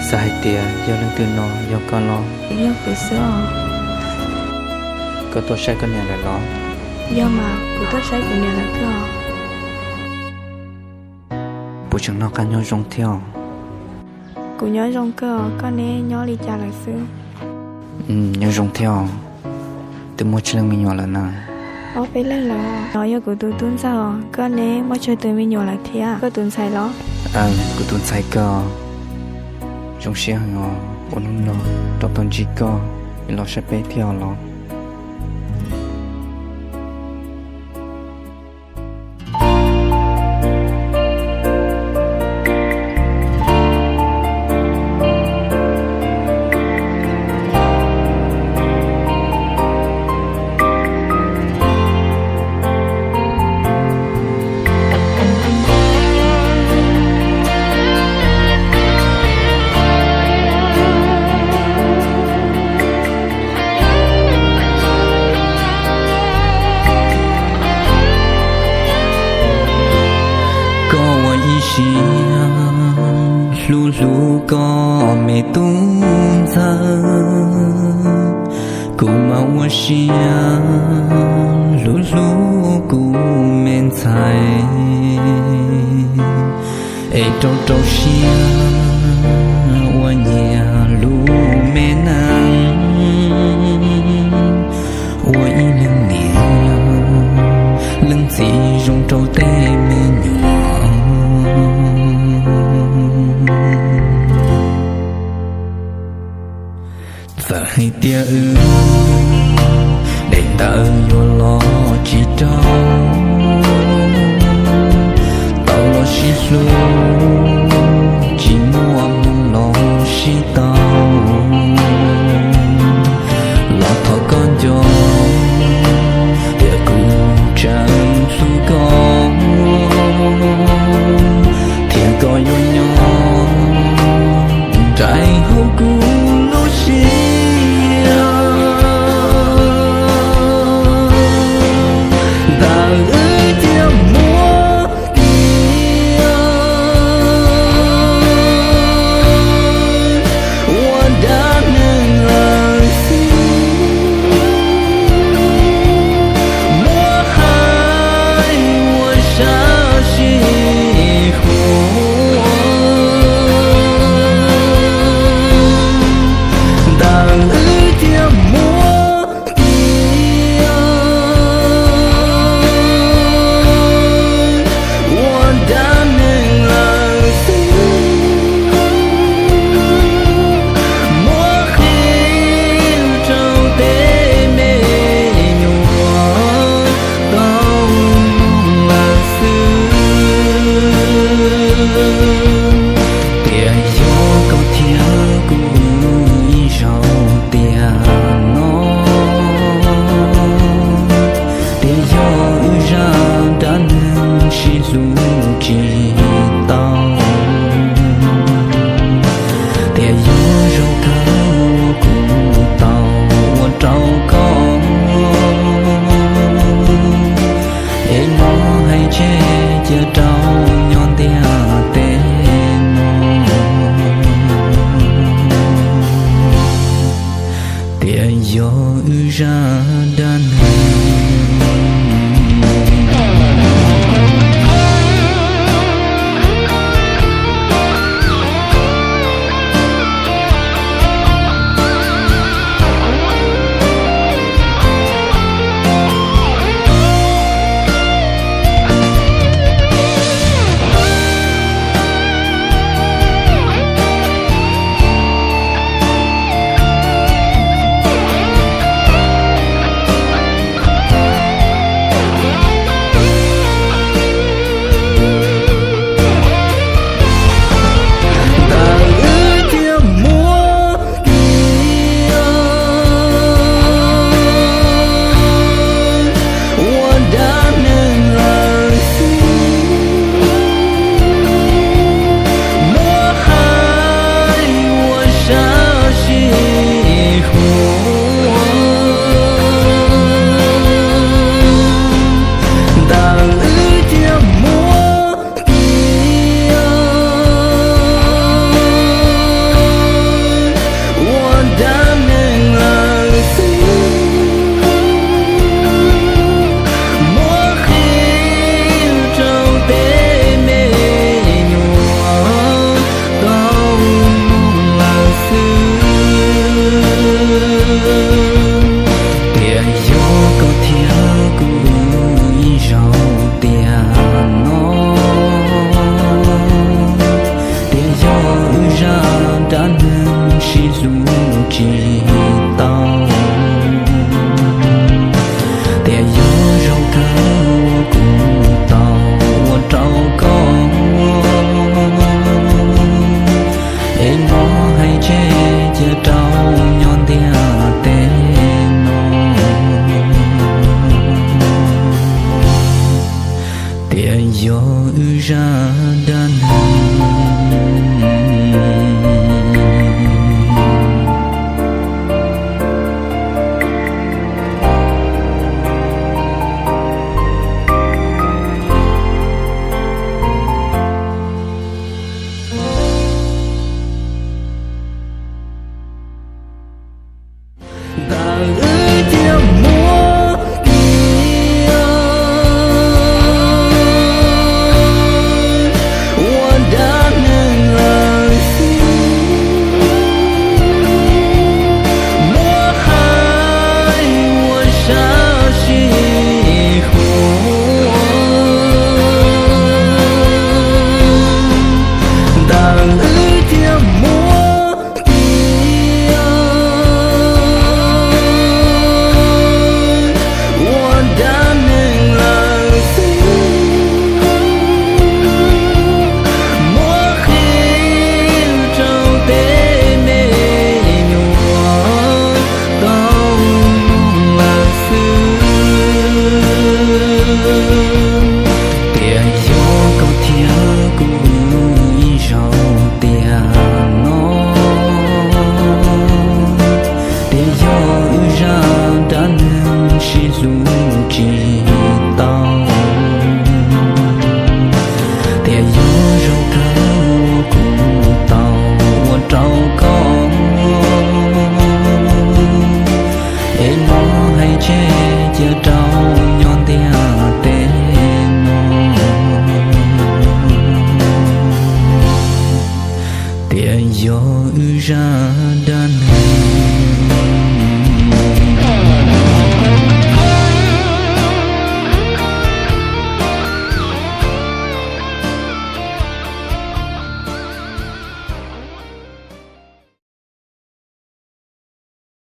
Txawm hais tias yog leej twg no, yog koj los? Yog kuv xwb os. Koj tuaj saib koj niam lawm los? Yog mas, kuv tuaj saib kuv niam lawm koj. Puas tseem noj qab nyob zoo thiab os? Kuv nyob zoo kawg, koj neb nyob li cas lawm xwb? Nyob zoo thiab os. Twb muaj tsawg leej me nyuam lawm na? Ob peb leeg lawm. No yog kuv tus tub ntxawg os, koj neb muaj tsawg tus me nyuam lawm thiab? Koj tus ntxhais los? Kuv tus ntxhais kawg. Zoo siab heev os, uas hnub no rov tau ntsib koj, es los saib peb thiab os los. Koj ua ib siab hlub hlub koj me tub ntxawg, kuv mas ua siab hlub hlub kuv me ntxhais, es rau rau siab ua nyias lub me neej, ua ib leeg niam leej txiv zoo rau tej me nyuam. Txawm hais tias wb daim ntawv yuav los tsis raug, tau los sib hlub tsis muaj hmoo los sib tau, los thov koj nco tias kuv tseem hlub koj, thiab koj yuav nyob nraim hauv kuv lub siab. Tias yog wb zaj dab neeg. Ntawm wb thiaj muab tias ua dab neeg lawm xwb. Muab hais ua sab sij huam, ntawm wb thiaj muab tias ua dab neeg lawm xwb. Muab qhia rau tej me nyuam tau lawm xwb. Tias yog koj thiab kuv ib zaug tiam no, tias yog wb zaj dab neeg sib hlub tsis tau. Tias yog zoo kawg uas kuv tau ua rau koj, es no hais tseg cia rau nyob ntiaj teb no. Tias yog wb zaj dab neeg